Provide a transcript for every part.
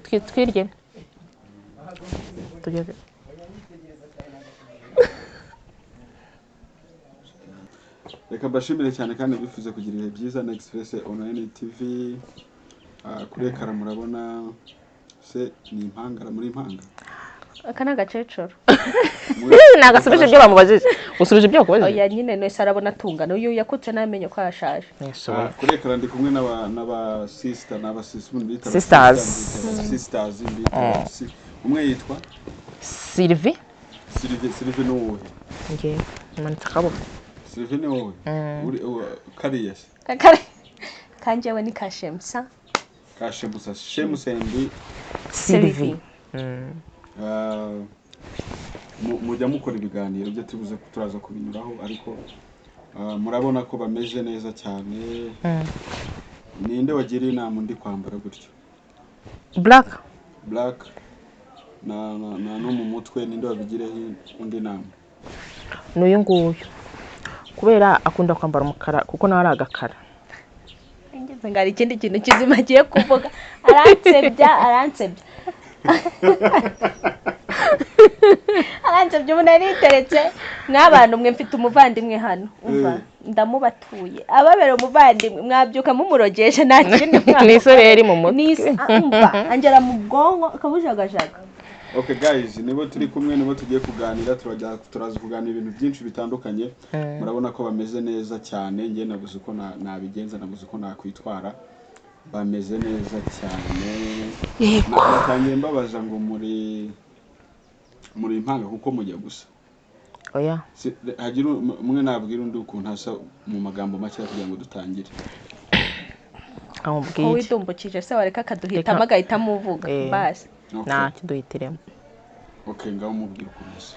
Twirye tugeze. Reka mbashimire cyane kandi bifuze kugira ibihe byiza na Express Online TV. Kuri ekara murabona se ni impangara muri impanga. Aka ni agakecuru. Nagasubije ibyo bamubajije, usubije ibyo bakubajije. Oya nyine nese arabona atungana, uyu yakutse namenye ko yashaje. Kuri ekara ndi kumwe n'aba sister n'aba bita sisters. Sisters mbita umwe yitwa Sylvie. Sylvie ni wowe? Ngewe manitse akaboko. Sylvie ni wowe? Uri kariya se? Kanjewe ni Kashemsa. Kashemsa, Shemusa and Sylvie. Mujya mukora ibiganiro byo tubuze turaza kubinyuraho, ariko murabona ko bameze neza cyane. Ninde wagiriye inama undi kwambara gutyo? Black. Black na no mu mutwe ninde wabigireho undi nama? N'uyu nguyu. Kubera akunda kwambara umukara kuko nawe ari agakara. Ngeze ngari ikindi kintu kizima agiye kuvuga, aransebya aransebya. Aransebya umuntu yariteretse n'abantu mwe mfite umuvandimwe hano umva ndamubatuye ababera umuvandimwe mwabyuka mumurogesha nta kindi ni mu mutwe umva angera mu bwonko akabujagajaga. Okay guys, nibo turi kumwe nibo tugiye kuganira, turaza kuganira ibintu byinshi bitandukanye. Murabona ko bameze neza cyane, ngiye nabuze uko nabigenza, nabuze uko nakwitwara, bameze neza cyane. Yego. Natangiye mbabaza ngo muri impanga kuko mujya gusa. Oya. Hagira umwe nabwira undi ukuntu asa mu magambo make kugira ngo dutangire. Amubwire. Widumbukije se wareka akaduhitamo agahitamo uvuga basi. Nta kiduhitiremo. Okay, ngaho mubwira ukuntu asa.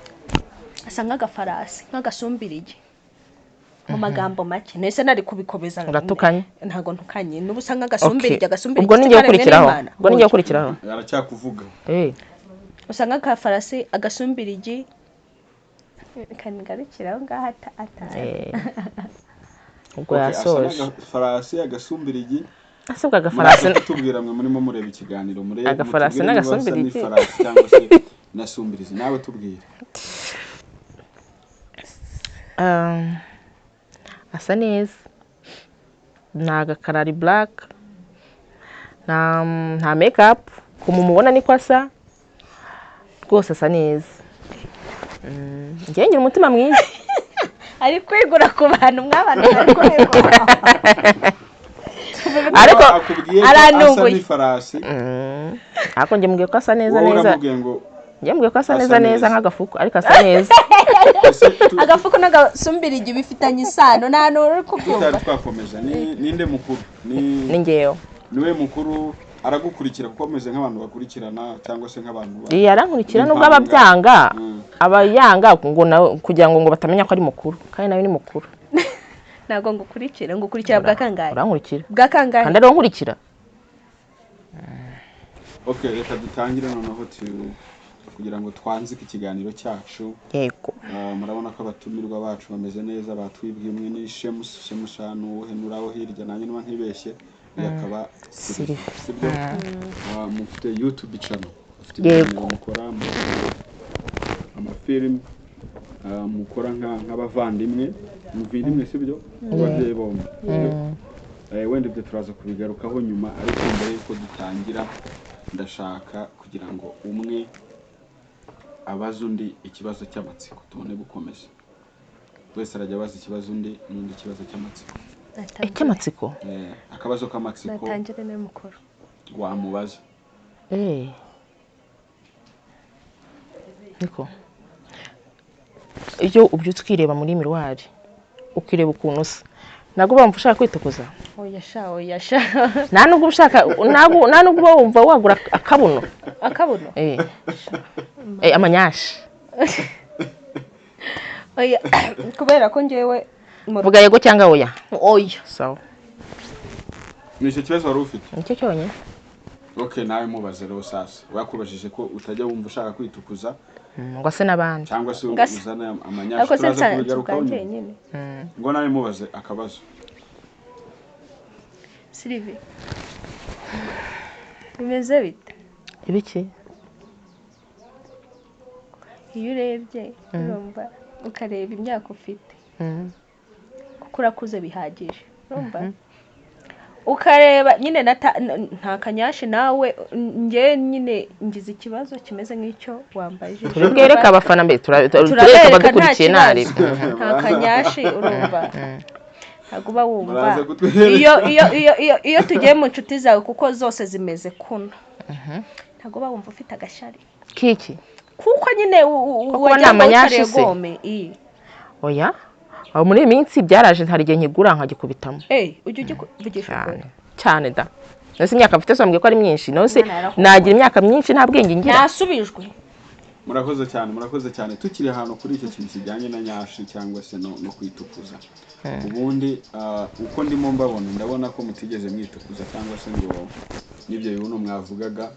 Asa nk'agafarasi, nk'agasumbirige. Mu magambo make. Nese nari kubikomeza. Uratukanye? Ntago ntukanye. Nubu usa nk'agasumbirige, agasumbirige. Ubwo ningiye gukurikiraho. Ubwo ningiye gukurikiraho. Aracyakuvuga. Usa nk'agafarasi, agasumbirige. Kanigarukiraho ngaha ata. Ubwo yasoje. Agafarasi, agasumbirige. Asabwa agafarasi tubwira mwe murimo mureba ikiganiro mureba agafarasi n'agasumbirige cyangwa se nasumbirize nawe tubwire. Asa neza. Ni agakarari black. Nta make up kumumubona niko asa. Rwose asa neza. Ngiye ngira umutima mwiza. Ari kwigura ku bantu mw'abantu ari kwigura. Ariko aranunguye ifarasi. Ariko ngiye mubwiye ko asa neza neza. Ngiye mubwiye ko asa neza neza nk'agafuku, ariko asa neza. Agafuku n'agasumbirigi bifitanye isano nta n'uri kubyumva. Twakomeza ninde mukuru? Ni ngewe. Niwe mukuru aragukurikira kuko ameze nk'abantu bakurikirana cyangwa se nk'abantu. Yarankurikira nubwo ababyanga abayanga ngo kugira ngo batamenya ko ari mukuru kandi nawe ni mukuru. Ntago ngukurikira, ngukurikira bwa kangahe? Urankurikira. Bwa kangahe? Kandi ariwo nkurikira. Okay, reka dutangire noneho kugira ngo twanzike ikiganiro cyacu. Yego. Murabona ko abatumirwa bacu bameze neza, batwibwiye umwe ni Shemus, Shemusha nuhe nuraho hirya nanjye niba ntibeshye yakaba Sylvie. Sibyo? Mufite YouTube channel. Mufite ibiganiro mukora amafilm, mukora nk'abavandimwe muvindimwe sibyo ababyeyi bombi. Wenda ibyo turaza kubigarukaho nyuma, ariko mbere yuko dutangira ndashaka kugira ngo umwe abaze undi ikibazo cy'amatsiko tubone gukomeza. Wese arajya abaza ikibazo undi n'undi ikibazo cy'amatsiko. Icy'amatsiko? Akabazo k'amatsiko. Natangire nawe mukuru. Wamubaza. Niko. Iyo ubyutse ukireba muri miruwari ukireba ukuntu usa ntabwo bamva ushaka kwitukuza. Oya sha, oya sha. Nta nubwo ushaka, nta nubwo wumva wagura akabuno. Akabuno? Amanyashi. Oya, kubera ko ngewe vuga yego cyangwa oya. Oya. Sawa. Ni icyo kibazo wari ufite? Nicyo cyonyine. Okay, nawe mubaze rero sasa. Wakubajije ko utajya wumva ushaka kwitukuza ngo ase n'abandi cyangwa se uzana amanyashi, turaza kubigarukaho nyine. Ngo nawe mubaze akabazo. Sylvie, bimeze bite? Ibiki? Iyo urebye urumva ukareba imyaka ufite, kuko urakuze bihagije, urumva ukareba nyine nta kanyashi nawe. Njye nyine ngize ikibazo kimeze nk'icyo wambaye. Turabwereka abafana mbere, turereka Turabereka nta abadukurikiye nari. kibazo, nta kanyashi, urumva ntabwo uba wumva. Muraza kutwereka. Iyo tugiye mu nshuti zawe, kuko zose zimeze kuno, ntabwo uba wumva ufite agashyari? Kiki? Kuko nyine Kuko wagira ni ngo amanyashi se. utaregome iyi. Oya, aho muri iyi minsi byaraje, hari igihe nkigura nkagikubitamo. Eh, ujya ujya kuvugisha Cyane ukuri. Cyane da. Nose imyaka mfite se wambwiye ko ari myinshi? Nose Imana yarakubaye. nagira imyaka myinshi nta bwenge ngira? Nasubijwe. Murakoze cyane, murakoze cyane. Tukiri ahantu kuri icyo kintu kijyanye na nyashi cyangwa se no kwitukuza, ubundi uko ndimo mbabona, ndabona ko mutigeze mwitukuza cyangwa se ngo n'ibyo bibuno mwavugaga.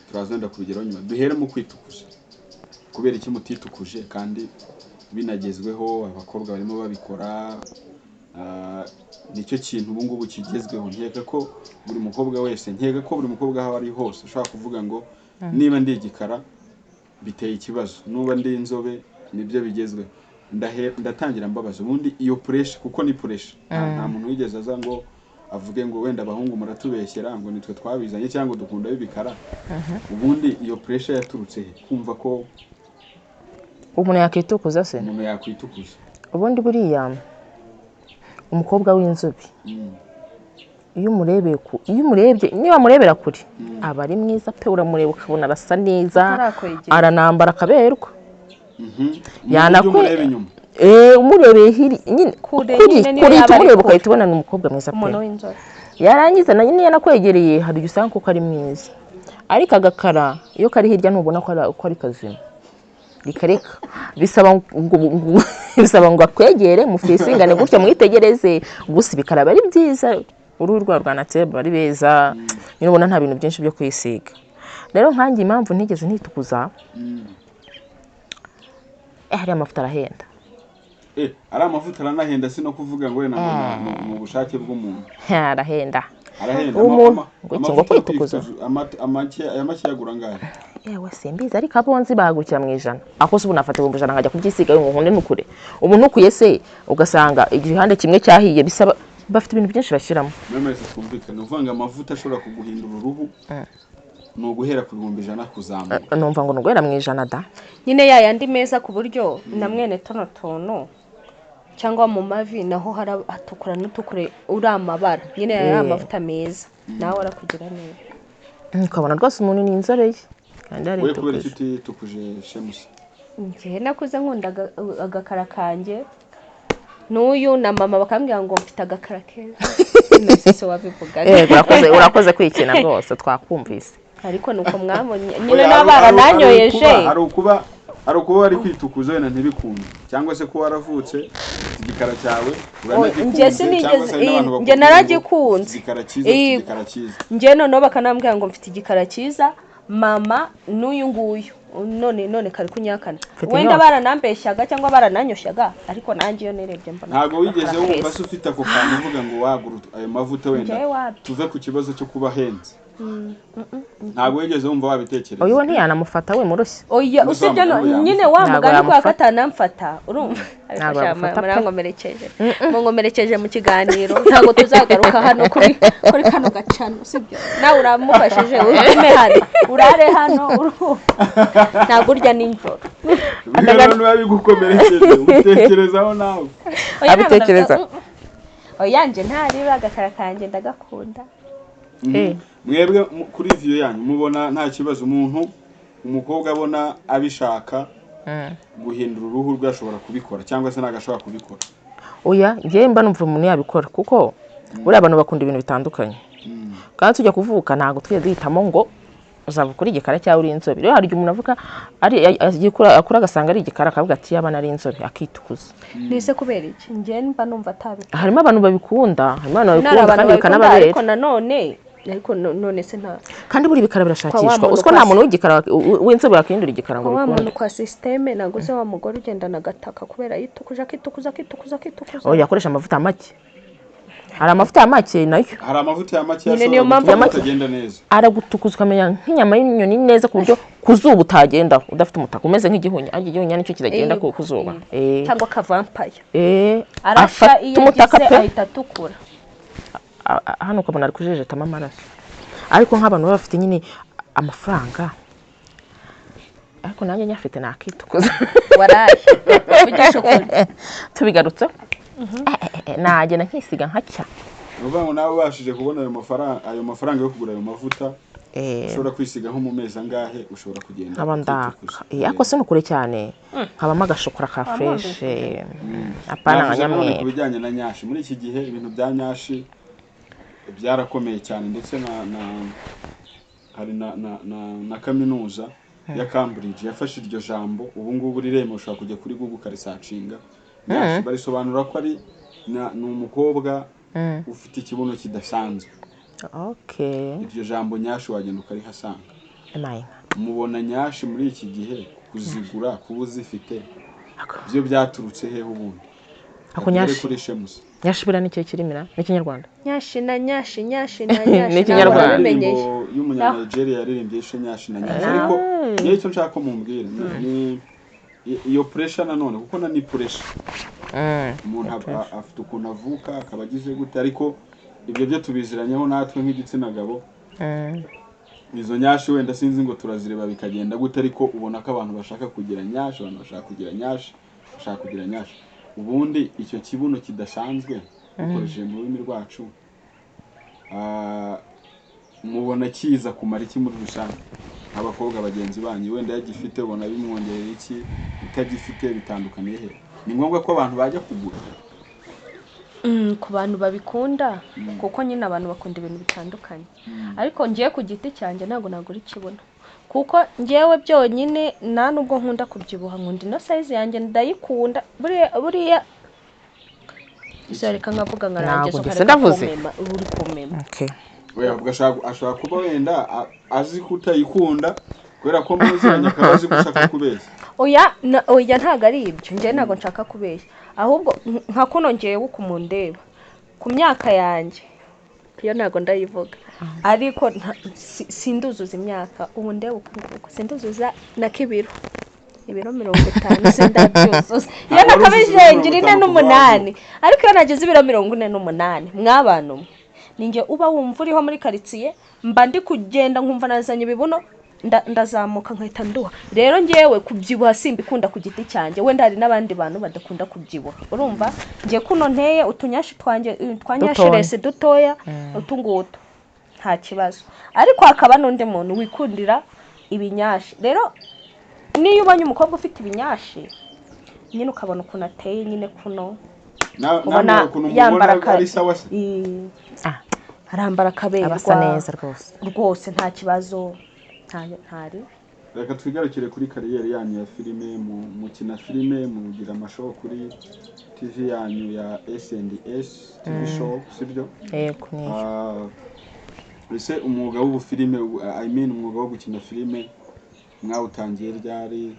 Turaza wenda kubigeraho nyuma. Duhere mu kwitukuza. Kubera iki mutitukuje kandi binagezweho, abakobwa barimo babikora? Nicyo kintu ubu ngubu kigezweho. Nkeka ko buri mukobwa wese, nkeka ko buri mukobwa aho ari hose ushobora kuvuga ngo niba ndi igikara biteye ikibazo, nuba ndi inzobe nibyo bigezweho. Ndatangira mbabaza ubundi iyo pressure, kuko ni pressure, nta muntu wigeze aza ngo avuge ngo wenda abahungu muratubeshyera, ngo nitwe twabizanye cyangwa dukunda b'ibikara. Ubundi iyo pressure yaturutse he, kumva ko Umuntu yakitukuza se? umuntu yakwitukuza? Ubundi buriya umukobwa w'inzobe, iyo umurebye, niba murebera kure aba ari mwiza pe. Uramureba ukabona arasa neza. Atarakwegera. Aranambara akaberwa. Mu buryo umureba inyuma. Eh, umurebeye hiri nyine Kure kuri nyine niyo kure yaba uhita ari umureba kure. ugahita ubona ni umukobwa mwiza pe. Umuntu w'inzobe. Yarangiza na nyine yanakwegereye, hari igihe usanga koko ari mwiza, ariko agakara iyo kari hirya ntubona ko ari kazima. Reka reka, bisaba ngo akwegere mufisingane gutya mwitegereze. Gusa ibikara aba ari byiza, uruhu rwabo rwa naturel baba ari beza nyine, ubona nta bintu byinshi byo kwisiga. Rero nkanjye impamvu ntigeze nitukuza, hariya amavuta arahenda. Eh, ari amavuta aranahenda, si no kuvuga ngo wenda ngo ni ubushake bw'umuntu. Arahenda. Arahenda. Umuntu ngo iki, ngo Amavuta yo kwitukuza? kwitukuza, aya make yagura angahe? Yewe, simbizi, ariko abo nzi bahagurukira mu 100. Ako se ubu nafata 100,000 nkajya kubyisiga ngo nkunde nukure? Ubu ntukuye se ugasanga igihande kimwe cyahiye. Bisaba, bafite ibintu byinshi bashyiramo. Muri wese twumvikane, ni ukuvuga ngo amavuta ashobora kuguhindura uruhu ni uguhera ku 100,000 kuzamura? Numva ngo ni uguhera mu 100 da. Nyine ya yandi meza, ku buryo na mwene tuno tuntu cyangwa mu mavi naho hatukura n'utukure, uri amabara nyine yari amavuta meza, nawe arakugira neza. Ukabona rwose umuntu ni inzobe ye kandi Wowe kubera iki yaritukuje. utitukuje, Shemusi? Njyewe nakuze nkunda agakara kanjye, n'uyu na mama bakambwira ngo mfite agakara keza, na se wabivugaga. Yego, urakoze, urakoze kwikina rwose, twakumvise. Ariko nuko mwabonye nyine Oya, n'abana nanyoyeje. Hari ukuba wari kwitukuza wenda ntibikunde, cyangwa se kuba waravutse ufite igikara cyawe uranagikunze, Njye sinigeze- cyangwa se hari n'abantu njye bakubwira ngo naragikunze. ufite igikara cyiza, ufite igikara cyiza. Njye noneho bakanambwira ngo mfite igikara cyiza, mama n'uyu nguyu none kari kunyakana. Mfite Wenda inyota. baranambeshyaga cyangwa barananyoshyaga, ariko nanjye iyo nirebye mbona Ntabwo wigeze agakara wumva keza. se ufite ako kantu uvuga ngo wagura ayo mavuta wenda? Njyewe wabyo. Tuve ku kibazo cyo kuba ahenze, ntabwo wigeze wumva wabitekereza? Uyu we ntiyanamufata, we murushye. Oya, Mbese usibye wa mugani nyine yamufata. wa Ntabwo mugani kubera ko yamufata. atanamfata, urumva. Ariko Ntabwo sha, yamufata pe. murankomerekeje, munkomerekeje mu kiganiro. Ntabwo tuzagaruka hano kuri kano gacano, sibyo? Nawe uramufashije, ugume hano, urare hano, urumva ntabwo urya nijoro. Buriya rero niba bigukomerekeje ubitekerezaho nawe. Oya, ntabwo Abitekereza. Oya, njye ntariba agakara kanjye ndagakunda. Eh. Mwebwe kuri view yanyu mubona nta kibazo umuntu, umukobwa abona abishaka guhindura uruhu rwe ashobora kubikora cyangwa se ntabwo ashobora kubikora? Oya, njyewe mba numva umuntu yabikora, kuko buriya abantu bakunda ibintu bitandukanye, kandi tujya kuvuka ntabwo tujya duhitamo ngo uzavuka uri igikara cyangwa uri inzobe. Rero hari igihe umuntu avuka ari agiye akura agasanga ari igikara, akavuga ati yaba nari inzobe, akitukuza. Nise kubera iki? Njye mba numva atabikora. Harimo abantu babikunda, harimo abantu Nari babikunda abantu kandi babikunda, bikanababera. ariko nanone, ariko none se nta Kandi buri bikara Kwa wa birashakishwa muntu uziko nta muntu w'igikara w'inzobe wakihindura igikara ngo Kwa wa bikunde. muntu kwa système, ntabwo uzi wa mugore ugendana agataka kubera yitukuje, akitukuza, akitukuza, akitukuza. Oya, akoresha amavuta make. Hari amavuta ya make nayo. Hari amavuta ya make Nyine niyo mpamvu atagenda neza. Aragutukuza ukamenya nk'inyama y'inyoni neza ku buryo ku zuba utagenda udafite umutaka umeze nk'igihunya, ariko igihunya nicyo kitagenda ku zuba. Cyangwa kavampaya. Arasha Afata iyo umutaka agize pe. ahita atukura. Hano ukabona ari kujejetamo amaraso. Ariko nk'abantu baba bafite nyine amafaranga, ariko nanjye nyafite nakitukuza. Waraye uvugisha ukuri. Tubigarutseho, nagenda nkisiga nkacya. Ni ukuvuga ngo nawe ubashije kubona ayo mafaranga yo kugura ayo mavuta, ushobora kwisiga nko mu mezi angahe ushobora kugenda Nkaba ndaka. ukitukuza? Ariko si kure cyane, nkabamo agashokora ka fresh, apana nka Navuze none ku nyamweru. bijyanye na nyashi, muri iki gihe ibintu bya nyashi byarakomeye cyane, ndetse na hari na kaminuza ya Cambridge yafashe iryo jambo. Ubu ngubu riremewe, ushobora kujya kuri Google ukarisearchinga. Nyashi barisobanura ko ari ni umukobwa ufite ikibuno kidasanzwe. Iryo jambo nyashi wagenda ukarihasanga. Emaye. Mubona nyashi muri iki gihe kuzigura, kuba uzifite, byo byaturutse hehe ubundi? Ako nyashi. Kuri Shemusi. Nyashi buriya ni ikihe kirimira? Ni ikinyarwanda? Nyashi na nyashi, nyashi na nyashi. Ni Ikinyarwanda. Ntabwo wabimenyeye. Indirimbo y'umunyanigeria yaririmbye ishe nyashi na nyashi, ariko niyo icyo nshaka ko mumbwira ni iyo pressure nanone, kuko na ni pressure. Umuntu afite ukuntu avuka akaba agize gute, ariko ibyo byo tubiziranyeho natwe nk'igitsina gabo. Izo nyashi wenda sinzi ngo turazireba bikagenda gute, ariko ubona ko abantu bashaka kugira nyashi, abantu bashaka kugira nyashi, bashaka kugira nyashi. Ubundi icyo kibuno kidasanzwe, dukoresheje mu rurimi rwacu, mubona kiza kumara iki muri rusange abakobwa bagenzi banyu? Wenda yagifite ubona bimwongerera iki? Utagifite bitandukaniye he? Ni ngombwa ko abantu bajya kugura? Ku bantu babikunda, kuko nyine abantu bakunda ibintu bitandukanye, ariko ngiye ku giti cyanjye ntabwo nagura ikibuno, kuko ngewe byonyine nta nubwo nkunda kubyibuha, nkunda ino size yanjye, ndayikunda. Buriya buriya reka nkavuga nkarangiza. Ntabwo Ukareka ndetse ndavuze. Kumema, uba uri kumema. Okay. Oya, ubwo ashobora kuba wenda azi ko utayikunda kubera ko muziranye, akaba azi ko ushaka kubeshya. Oya, oya, ntabwo ari ibyo. Njyewe ntabwo nshaka kubeshya, ahubwo nka kuno ngewe uko mundeba ku myaka yanjye, iyo ntabwo ndayivuga, ariko sinduzuza imyaka. Ubu ndeba uku nguku sinduzuza na kibiro, ibiro 50 sindabyuzuza. Iyo Ntabwo wari nakabije uzuza ibiro ngira ine 50 kuva n'umunani, ariko iyo nagize ibiro 48, mw'abantu mwe, ninjye uba wumva uriho muri karitsiye, mba ndi kugenda nkumva nazanye ibibuno, ndazamuka nkahita nduha. Rero ngewe kubyibuha simbikunda ku giti cyanjye, wenda hari n'abandi bantu badakunda kubyibuha, urumva? Ngiye kuno nteye utunyashi twanjye, twa Dutoya. Nyashiresi dutoya utu ngutu, nta kibazo, ariko hakaba n'undi muntu wikundira ibinyashi. Rero niyo ubonye umukobwa ufite ibinyashi nyine, ukabona ukuntu ateye nyine kuno, ubona Namwe ukuntu yambara mubona ari sawa se? Arambara akaberwa. Aba asa neza rwose. Rwose nta kibazo, ntari. Reka twigarukire kuri career yanyu ya filime. Mukina filime, mugira amashow kuri TV yanyu ya S&S TV show, sibyo? Yego, niyo. Ese umwuga w'ubufilime, I mean umwuga wo gukina filime, mwawutangiye ryari?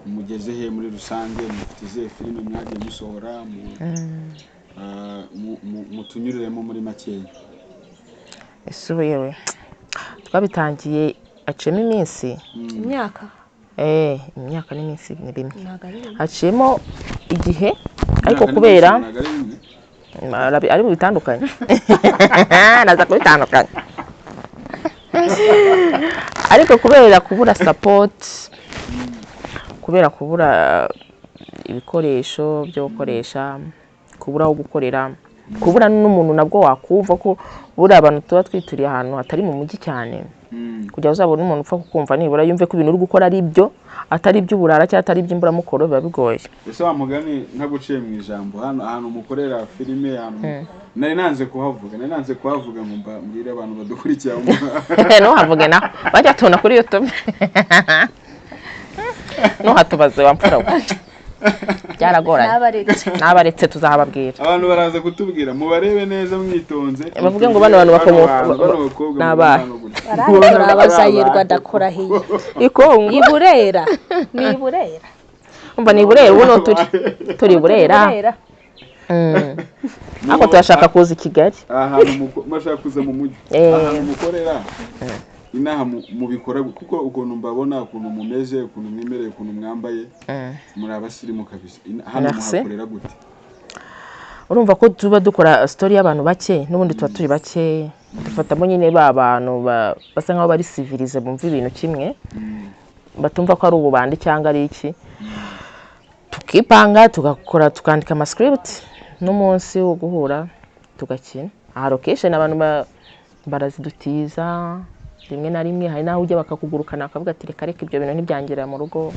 Mugeze he muri rusange? Mufite izihe filime mwagiye musohora? Mutunyuriremo muri makeya. Ese ubu yewe twabitangiye haciyemo iminsi. Imyaka. Imyaka n'iminsi ni bimwe. Ntabwo ari bimwe. Haciyemo igihe, ariko Imyaka kubera n'iminsi ntabwo ari bimwe. Ari bitandukanye, naza kubitandukanya, ariko kubera kubura support, kubera kubura ibikoresho byo gukoresha, kubura aho gukorera, kubura n'umuntu nabwo wakumva ko buriya abantu tuba twituriye ahantu hatari mu mujyi cyane, kugira ngo uzabone umuntu upfa kukumva, nibura yumve ko ibintu uri gukora ari byo, atari iby'uburara cyangwa atari iby'imburamukoro, biba bigoye. Ese wa mugani, ntaguciye mu ijambo, hano ahantu mukorera filime, ahantu nari nanze kuhavuga ngo mbwire abantu badukurikiye aho Ntuhavuge naho bajya tubona kuri YouTube, ntuhatubaze wa mfura we, byaragoranye. N'abaretse. N'abaretse tuzahababwira. Abantu baraza kutubwira, mubarebe neza mwitonze. Bavuge ngo bano bantu bakomoka- bano bantu, bano bakobwa ni abahe? mubona hano gutya. Barahari, abazayirwa, ndakurahiye. Ikongo. I Burera, ni i Burera. Umva, ni i Burera, ubu niho turi i Burera. Burera. Ariko turashaka kuza i Kigali. Ahantu mashaka kuza mu mujyi, ahantu mukorera inaha mubikora, kuko ukuntu mbabona, ukuntu mumeze, ukuntu mwimereye, ukuntu mwambaye, muri abasirimu kabisa. Hano muhakorera gute? Urumva ko tuba dukora story y'abantu bake, n'ubundi tuba turi bake, dufatamo nyine ba bantu basa nkaho bari civilize, bumva ibintu kimwe, batumva ko ari ububandi cyangwa ari iki. Tukipanga, tugakora, tukandika ama script, n'umunsi wo guhura tugakina. Aha location abantu barazidutiza rimwe na rimwe, hari naho ujya bakakugurukana bakavuga ati reka reka ibyo bintu ntibyangira mu rugo.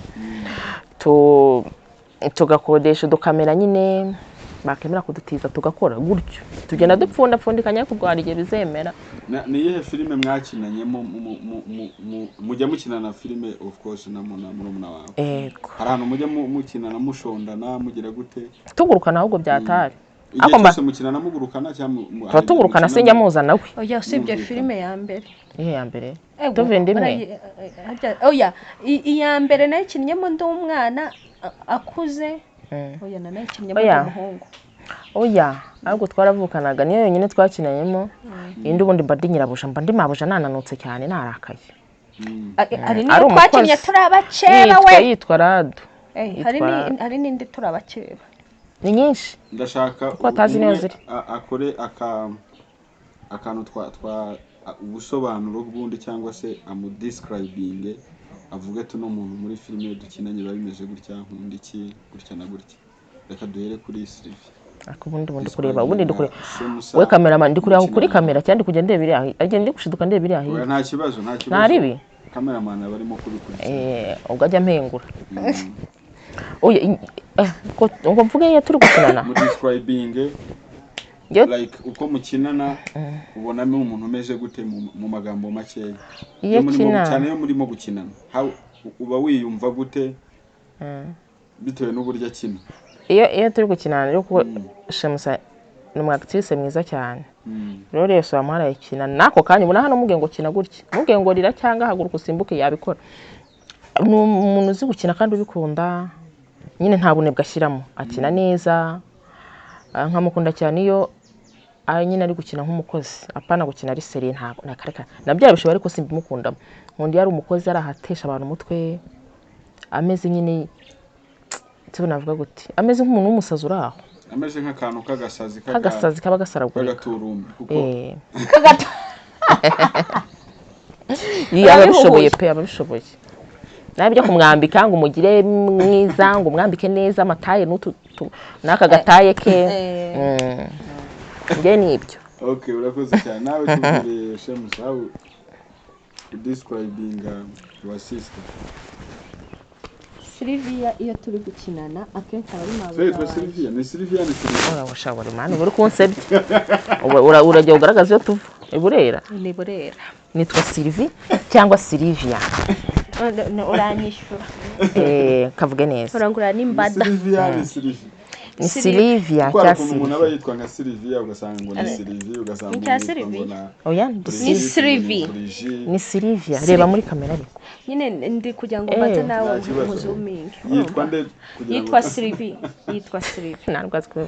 Tugakodesha udukamera nyine, bakemera kudutiza tugakora gutyo, tugenda dupfundapfundikanya ariko ubwo hari igihe bizemera. Ni iyihe filime mwakinanyemo? Mujya mukinana filime of course na murumuna wawe? Yego. Hari ahantu mujya mukinana mushondana mugira gute? Tugurukana ahubwo byatari. Igihe cyose mukinana mugurukana cyangwa tuba tugurukana, sinjya muzana we. Oya, usibye filime ya mbere. Iyo ya mbere tuvinda imwe. Oya, iya mbere nayikinnyemo ndi umwana akuze. Oya, nanayikinnyemo ndi umuhungu. Oya, ahubwo twaravukanaga, niyo yonyine twakinanyemo. Indi ubundi mba ndi nyirabuja, mba ndi mabuja, nananutse cyane, narakaye. Hari n'iyo twakinnye turi abakeba we. Yitwa Rado. Hari n'indi turi abakeba. Ni nyinshi. Ndashaka kuko atazi niyo ziri. Akore akantu twa ubusobanuro bw'undi, cyangwa se amudescribinge, avuge tuno muntu muri filime dukinanye biba bimeze gutya, nkunda iki, gutya na gutya. Reka duhere kuri Sylvie. Ariko ubundi kureba, ubundi ndi kureba we cameraman, ndi kureba kuri kamera cyangwa ndi kugenda ndeba iriya, agenda ndi gushiduka ndeba iriya hirya. Nta kibazo, nta kibazo. Nta ribi. Cameraman aba arimo kubikurikirana. Ubwo ajya mpengura. Oya, ngo mvuge iyo turi gukinana. Mu describing like uko mukinana, ubonamo umuntu umeze gute mu magambo makeya? Iyo cyane iyo murimo gukinana, uba wiyumva gute bitewe n'uburyo akina? Iyo turi gukinana rero, kuko Shemusa ni umu actrice mwiza cyane, rero yose wamuharaye ikina n'ako kanya ubona hano mubwiye ngo kina gutya, mubwiye ngo rira cyangwa haguruka usimbuke, yabikora. Ni umuntu uzi gukina kandi ubikunda nyine, nta bunebwe ashyiramo, akina neza. Nkamukunda cyane iyo nyine ari gukina nk'umukozi, apana gukina ari seri, ntabwo nakareka nabyo yabishobora, ariko simbimukundamo. Nkunda iyo ari umukozi, arahatesha abantu umutwe, ameze nyine navuga gute, ameze nk'umuntu w'umusazi uri aho, ameze nk'akantu k'agasazi k'agasazi kaba gasaragurika, k'agaturumbi, kuko ababishoboye pe, ababishoboye. Nawe byo kumwambika ngo umugire mwiza, ngo umwambike neza amataye n'aka gataye ke, njye ni ibyo. Okay, urakoze cyane. Nawe tubwire Shemusa, how describing your sister. Sylvia iyo turi gukinana akenshi aba ari mabuja. Yitwa Sylvia, ni Sylvia, ni Sylvia. Ora washabora mani, uri kunsebya. Urajya ugaragaza iyo tuva. I Burera. Ni Burera. Nitwa Sylvie cyangwa Sylvia. Uranyishyura. Kavuge neza. Urangura n'imbada. Sylvia ni Sylvie. Ni Sylvia cyangwa Sylvie. Umuntu aba yitwa nka Sylvia ugasanga ngo ni Sylvie, ugasanga ngo ni Oya, ni Sylvie. Ni Sylvia. Reba muri kamera ariko. Nyine ndi kugira ngo mbanze nawe muzuminge. Yitwa nde? Yitwa Sylvie. Yitwa Sylvie. Ntabwo azwi.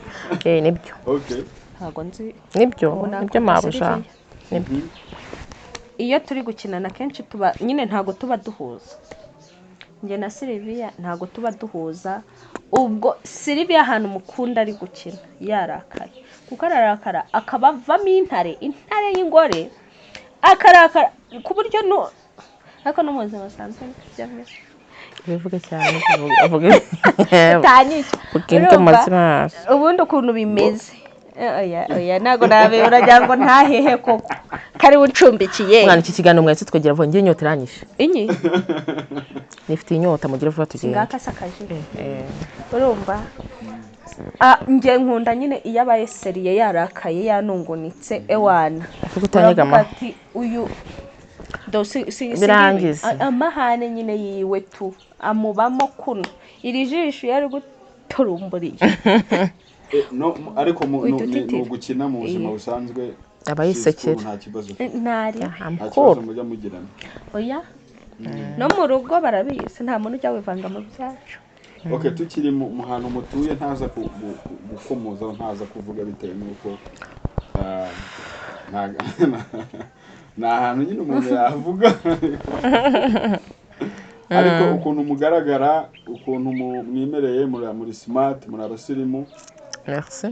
Nibyo. Okay. Ntabwo nzi. Nibyo, nibyo mabuja. Nibyo. Iyo turi gukinana kenshi tuba nyine ntago tuba duhuza. Njye na Sylvia ntago tuba duhuza. Ubwo Sylvia ahantu mukunda ari gukina yarakaye, kuko ararakara akabavamo intare, intare y'ingore, akarakara ku buryo no ariko no mu buzima busanzwe byameze. Bivuge cyane, avuge utanyicyo ubundi ukuntu bimeze. Oya oya, ntago nabe uragira ngo ntahehe koko kari uncumbikiye. Mwana, iki kiganiro mwese twegera vuba, ngiye inyota iranyishe. Inyi nifite inyota, mugire vuba tugende. Ngaka sakaje. Urumva njye nkunda nyine iyo abaye seriye yarakaye yanungunitse ewana. Kutanyegama. Uyu birangiza amahane nyine yiwe tu amubamo kuno iri jisho yari guturumburiye. No, ariko ni ugukina mu buzima busanzwe abayisekera nta kibazo. Ntari nta mujya mugirana. Oya, no mu rugo barabizi, nta muntu ujya wivanga mu byacu. Okay, tukiri mu hantu mutuye, ntaza gukomozaho, ntaza kuvuga bitewe n'uko ni ahantu nyine umuntu yavuga, ariko ukuntu mugaragara, ukuntu mwimereye, muri smart, muri abasirimu. Merci.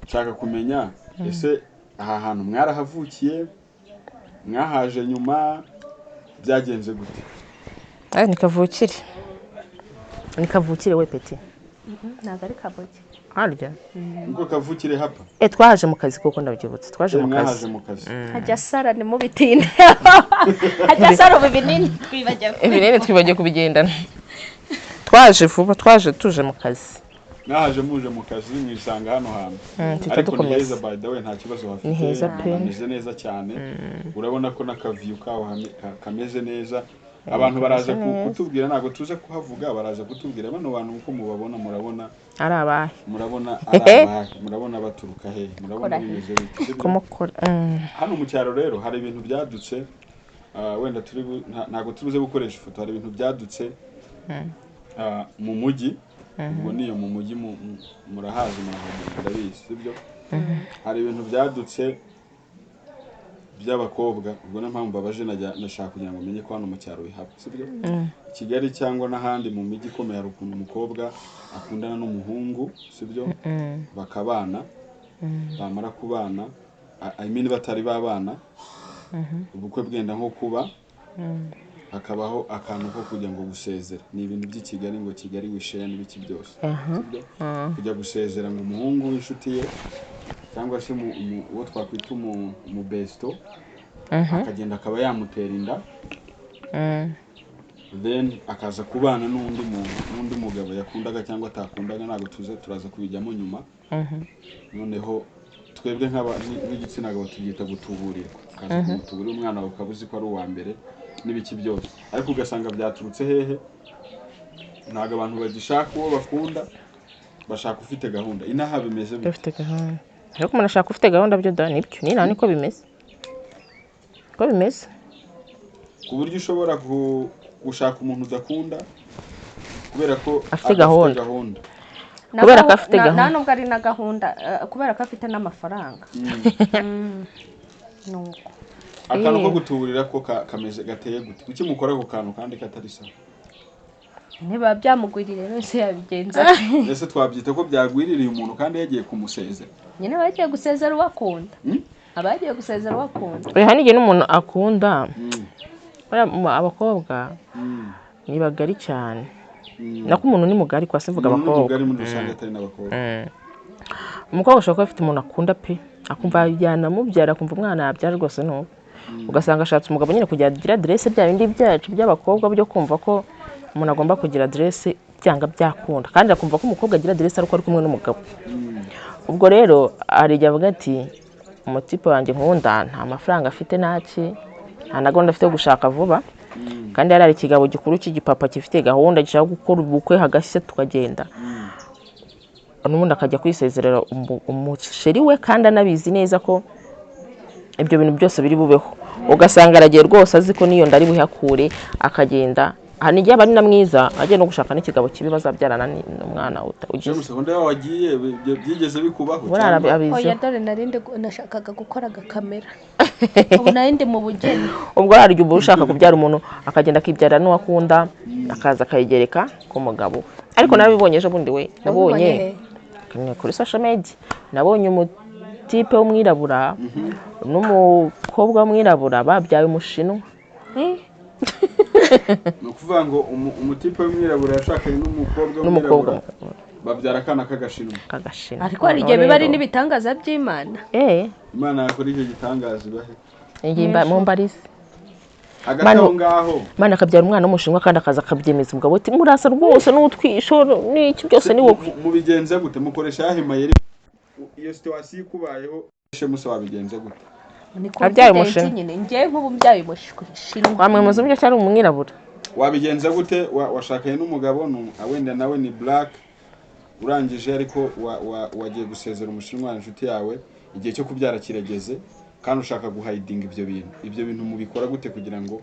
Nshaka kumenya, ese aha hantu mwarahavukiye, mwahaje nyuma, byagenze gute? Ni kavukire, ni kavukire we petit. Ntabwo ari kavukire. Harya Niko kavukire hapa. Twaje mu kazi koko, ndabyibutse, twaje mu Mwahaje kazi. mu kazi. Hajya sara nimubitinde, hajya sara ubu ibinini twibagiwe. Ibinini twibagiwe kubigendana. Twaje vuba, twaje tuje mu kazi. Mwahaje muje mu kazi, mwisanga hano hantu. Tuhita Ariko ni dukomeza. heza, by the way, nta kibazo hafite. Ni heza pe. Hameze neza cyane, urabona ko n'akaviyu kaho kameze neza. Abantu baraza kutubwira, ntabwo tuze kuhavuga, baraza kutubwira bano bantu uko mubabona, murabona Ari abahe? Murabona ari abahe? Murabona baturuka hehe? Murabona Kora he? bimeze bite? Sibyo? Kumukora. Hano mu cyaro rero hari ibintu byadutse, wenda turi ntabwo tubuze gukoresha ifoto. Hari ibintu byadutse mu mujyi, ubwo niyo mu mujyi murahazi, murahagenda, ndabizi, sibyo? Hari ibintu byadutse by'abakobwa, ubwo niyo mpamvu mbabaje, nashaka kugira ngo menye ko hano mu cyaro bihaba, sibyo? I Kigali cyangwa n'ahandi mu mijyi ikomeye hari ukuntu umukobwa akundana n'umuhungu, sibyo? Bakabana, bamara kubana, I mean batari babana, ubukwe bwenda nko kuba, hakabaho akantu ko kujya ngo gusezera. Ni ibintu by'i Kigali, ngo Kigali wisheya n'ibiki byose, sibyo? Kujya gusezera ngo umuhungu w'inshuti ye cyangwa se uwo twakwita umubesto, akagenda akaba yamutera inda, then akaza kubana n'undi muntu, n'undi mugabo yakundaga cyangwa atakundaga, ntabwo tuze, turaza kubijyamo nyuma. Noneho twebwe nk'igitsina gabo tubyita gutuburirwa. Ukaza kumutuburira umwana wawe, ukaba uzi ko ari uwa mbere n'ibiki byose, ariko ugasanga byaturutse hehe? Ntabwo abantu bagishaka uwo bakunda, bashaka ufite gahunda. Inaha bimeze bite? Ufite gahunda, ariko umuntu ashaka ufite gahunda byo da, nibyo, ni niko bimeze, niko bimeze. Ku buryo ushobora gushaka umuntu udakunda kubera ko Afite adafite gahunda. gahunda. Kubera ko afite gahunda. Nta nubwo ari na gahunda, kubera ko afite n'amafaranga. Nuko. Akantu ko gutuburira ko kameze gateye gute? Kuki mukora ako kantu kandi katari sawa? Niba byamugwiriye wese yabigenza ate? Ese twabyita ko byagwiririye umuntu kandi yagiye kumusezera? Nyine aba yagiye gusezera uwakunda. Mm? Aba yagiye gusezera uwakunda. Oya, hari n'igihe n'umuntu akunda. Buriya abakobwa ni bagari cyane. Nako umuntu ni mugari kwa simvuga Umuntu ni abakobwa. mugari muri rusange, atari n'abakobwa. Umukobwa ashobora kuba afite umuntu akunda pe, akumva yanamubyara, akumva umwana yabyara rwose n'ubu, ugasanga ashatse umugabo nyine kugira agire aderese, bya bindi byacu by'abakobwa byo kumva ko umuntu agomba kugira aderese byanga byakunda, kandi akumva ko umukobwa agira aderese ariko ari kumwe n'umugabo. Ubwo rero hari igihe avuga ati umutipe wanjye nkunda nta mafaranga afite, ntaki, nta na gahunda afite yo gushaka vuba, kandi yari ari ikigabo gikuru cy'igipapa gifite gahunda, gishaka gukora ubukwe hagashya tukagenda. N'ubundi akajya kwisezerera umusheri we, kandi anabizi neza ko ibyo bintu byose biri bubeho, ugasanga aragiye rwose azi ko n'iyo nda ari buhakure, akagenda. Hari n'igihe aba ari na mwiza, agiye no gushaka n'ikigabo kibi bazabyarana n'umwana ugize. James, gahunda yawe wagiye, byigeze bikubaho Buriya cyangwa? abiziho. Oya, dore narindi nashakaga gukora agakamera, ubu narindi mu bugeni. Ubwo hari igihe uba ushaka kubyara, umuntu akagenda akibyarira n'uwo akunda, akaza akayigereka ku mugabo. Ariko narabibonye ejo bundi we, nabonye Wabibonye ni kuri social media, nabonye umutipe w'umwirabura n'umukobwa w'umwirabura babyaye umushinwa. he? Ni ukuvuga ngo umutipe w'umwirabura yashakanye n'umukobwa N'umukobwa w'umwirabura, babyara akana k'agashinwa. K'agashinwa. Ariko hari igihe biba ari n'ibitangaza by'Imana. Imana yakora icyo gitangaza ibahe? Ingimba mumbarize. Hagati Manu- aho ngaho. Imana akabyara umwana w'umushinwa, kandi akaza akabyemeza umugabo ati murasa rwose n'utwisho n'iki byose ni wowe. Mubigenza gute? Mukoresha ayahe mayeri iyo situation ikubayeho? Musa, wabigenza gute? Ni Abyaye confidence. umushinwa. Nyine njyewe nk'ubu mbyaye umushinwa. Wamwemeza uburyo cyari umwirabura? Wabigenza gute? Washakanye n'umugabo, wenda nawe ni black, urangije ariko wagiye gusezera umushinwa inshuti yawe, igihe cyo kubyara kirageze kandi ushaka guhidinga ibyo bintu. Ibyo bintu mubikora gute kugira ngo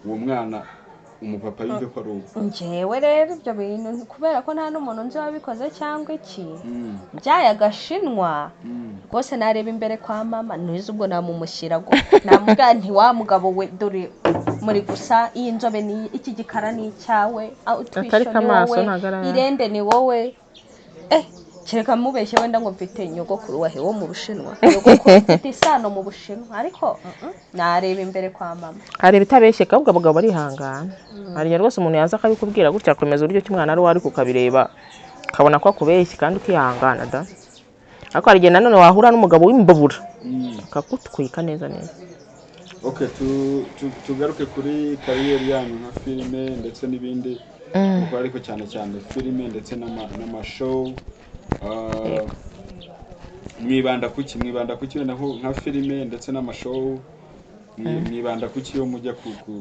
uwo mwana Umupapa yumve ko ari uwe. Njyewe rero ibyo bintu, kubera ko nta n'umuntu nzi wabikoze cyangwa iki, byaye agashinwa rwose. Nareba imbere kwa mama ntuzi, ubwo namumushyira ngo namubwira nti: "Wa mugabo we, dore muri gusa, iyi nzobe ni iki, gikara ni icyawe, ah, utwisho Atari ni kamaso, wowe, ntago ari aya. Irende ni wowe." Kereka mubeshye wenda ngo mfite nyogokuru wahe wo mu Bushinwa, nyogokuru mfite isano mu Bushinwa, ariko nareba imbere kwa mama. Hari ibitabeshye, ahubwo abagabo barihangana. Hari igihe rwose umuntu yaza akabikubwira gutya, akomeza uburyo ki umwana ari uwe, ariko ukabireba ukabona ko akubeshye kandi ukihangana da. Ariko hari igihe nanone wahura n'umugabo w'imbabura akagutwika neza neza. Okay, tugaruke kuri career yanyu nka filime ndetse n'ibindi mukora, ariko cyane cyane filime ndetse n'amashow. Mwibanda kuki? Mwibanda kuki wenda nka filime ndetse n'amashow? Mwibanda kuki iyo mujya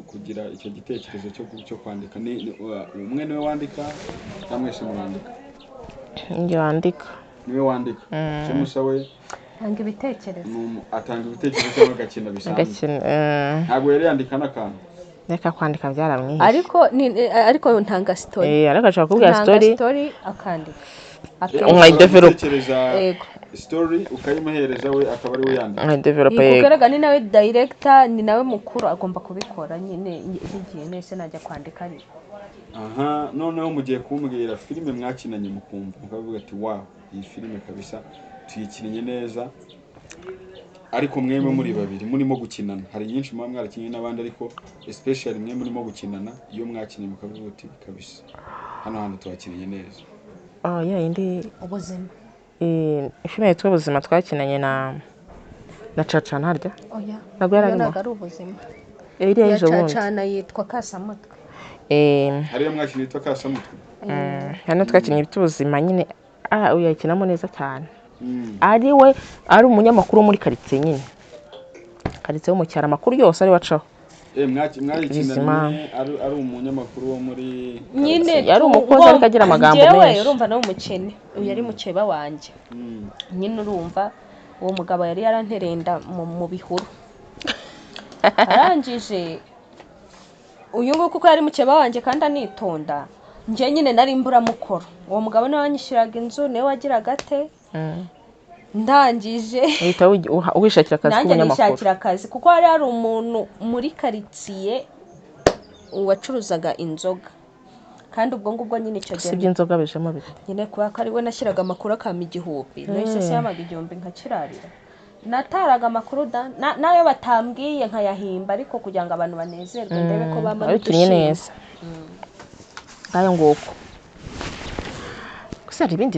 kugira icyo gitekerezo cyo kwandika? Ni umwe niwe wandika cyangwa mwese murandika? Njye wandika. Niwe wandika. Shemusa we? Tanga ibitekerezo. Atanga ibitekerezo cyangwa agakina bisanzwe? Agakina. Ntabwo yari yandika n'akantu? Reka, kwandika byaramwihishe. Ariko ntanga story. Ariko ashobora kubwira Ntanga story. story, akandika. Nkayidevelop. Gutekereza Yego. story ukayimuhereza, we akaba ari we yandika? Nkayidevelopa, yego. Kugaragara ni nawe director, ni nawe mukuru, agomba kubikora nyine. Bigiye nese najya kwandika ariko. Aha, noneho mugiye kumbwira filime mwakinanye mukumva mukavuga ati: "Wow, iyi filime kabisa tuyikinnye neza," ariko mwemwe muri babiri murimo gukinana. Hari nyinshi muba mwarakinnye n'abandi, ariko especially mwe murimo gukinana, iyo mwakinnye mukavuga uti: "Kabisa hano hantu tuhakinnye neza." Oh, ya yindi. Ubuzima. Filime yitwa Ubuzima twakinanye na Caca ntarya. Oya. Ntabwo yari Iyo arimo. ntabwo ari Ubuzima. Iriya Iya y'ejo bundi. Cacana yitwa Kasamutwe. Hariyo mwakinnye yitwa Kasamutwe? Hano twakinnye iby'ubuzima nyine. Uyu yakinamo neza cyane. Ari we ari umunyamakuru wo muri karitsiye nyine, karitsiye yo mu cyaro, amakuru yose ari we acaho. Mwayikinanye Bizima. ari umunyamakuru wo muri Nyine Yari umukozi ariko agira amagambo njyewe menshi. Urumva nawe umukene, uyu yari mukeba wanjye. Nyine urumva uwo mugabo yari yarantereye inda mu bihuru. Arangije, uyu nguyu kuko yari mukeba wanjye kandi anitonda, njye nyine nari imburamukoro. Uwo mugabo niwe wanyishyuraga inzu, niwe wagiraga ate. Ndangije uhita wishakira akazi nanjye k'umunyamakuru. nishakira akazi, kuko hari umuntu muri karitsiye wacuruzaga inzoga, kandi ubwo ngubwo nyine icyo Si gihe iby'inzoga bijemo bite? Nyine kubera ko ari we nashyiraga amakuru akampa 1000. Nahise se yamaga 1000 nkakirarira. Nataraga amakuru da n'ayo batambwiye nkayahimba, ariko kugira ngo abantu banezerwe, ndebe ko bampa Wabikinnye n'udushimwe. neza. Ngayo nguko. Gusa hari ibindi.